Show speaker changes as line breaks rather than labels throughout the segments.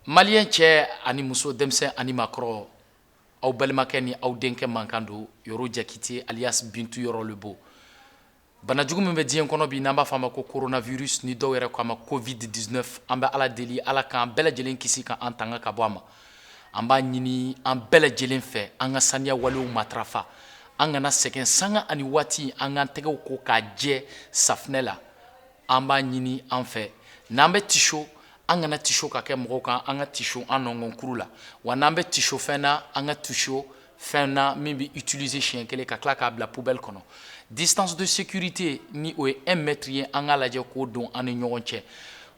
Maliyɛn cɛ ani muso, denmisɛn ani maakɔrɔ, aw balimakɛ ni aw denkɛ mankan don, Yoro Jakite alias Bintu Yɔrɔ Lebo. Banajugu min bɛ diɲɛ kɔnɔ bi, n'an b'a fɔ a ma ko coronavirus, ni dɔw yɛrɛ ko a ma Covid 19, an bɛ Ala deli, Ala k'an bɛɛ lajɛlen kisi, k'an tanga ka bɔ a ma. An b'a ɲini an bɛɛ lajɛlen fɛ, an ka saniya walew matarafa, an kana sɛgɛn. Sanga ani waati, an k'an tɛgɛw ko k'a jɛ safinɛ la. An b'a ɲini an fɛ, n'an bɛ tiso, an kana tiso ka kɛ mɔgɔw kan, an ka tiso an nɔngɔnkuru la. Wa n'an bɛ tiso fɛn na, an ka tiso fɛn na min bɛ utiliser siɲɛ kelen ka tila k'a bila poubelle kɔnɔ. Distance de sécurité, ni o ye 1 mètre ye, an k'a lajɛ k'o don an ni ɲɔgɔn cɛ.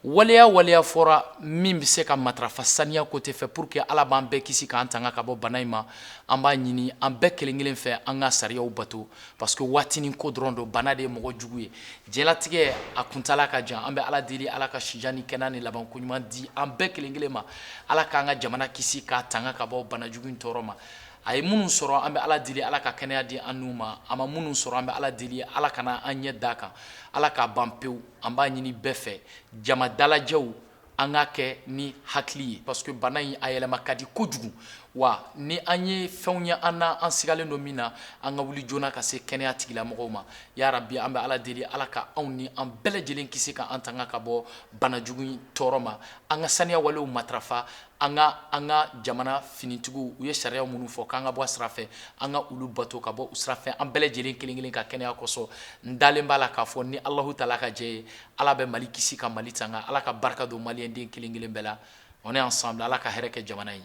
Waleya waleya fɔra min bɛ se ka matarafa saniya côté fɛ pour que Ala b'an bɛɛ kisi k'an tanga ka bɔ bana in ma, an b'a ɲini an bɛɛ kelen kelen fɛ, an ka sariyaw bato, parce que waatinin ko dɔrɔn don. Bana de ye mɔgɔ jugu ye, diɲɛlatigɛ a kuntala ka jan. An bɛ Ala deli, Ala ka sijan ni kɛnɛya ni labanko ɲuman di an bɛɛ kelen kelen ma. Ala k'an ka jamana kisi k'a tanga ka bɔ bana jugu in tɔɔrɔ ma. A ye minnu sɔrɔ, an bɛ Ala deli, Ala ka kɛnɛya di an n'u ma. A ma minnu sɔrɔ, an bɛ Ala deli, Ala kana an ɲɛ da kan, Ala k'a ban pewu. An b'a ɲini bɛɛ fɛ, jama dalajɛw, an k'a kɛ ni hakili ye, parce que bana in a yɛlɛma ka di kojugu. Wa ni an ye fɛnw ye an na, an sigalen don min na, an ka wuli joona ka se kɛnɛya tigilamɔgɔw ma. Yarabi, an bɛ Ala deli, Ala ka anw ni an bɛɛ lajɛlen kisi ka an tanga ka bɔ bana jugu in tɔɔrɔ ma. An ka saniya walew matarafa, an ka jamana finitigiw, u ye sariya minnu fɔ k'an ka bɔ a sira fɛ, an ka olu bato ka bɔ u sira fɛ, an bɛɛ lajɛlen kelen kelen ka kɛnɛya kosɔn. N dalen b'a la k'a fɔ ni Alahu taala ka jɛ ye, Ala bɛ Mali kisi ka Mali tanga. Ala ka barika don maliyɛnden kelen kelen bɛɛ la. On est ensemble. Ala ka hɛrɛ kɛ jamana ye.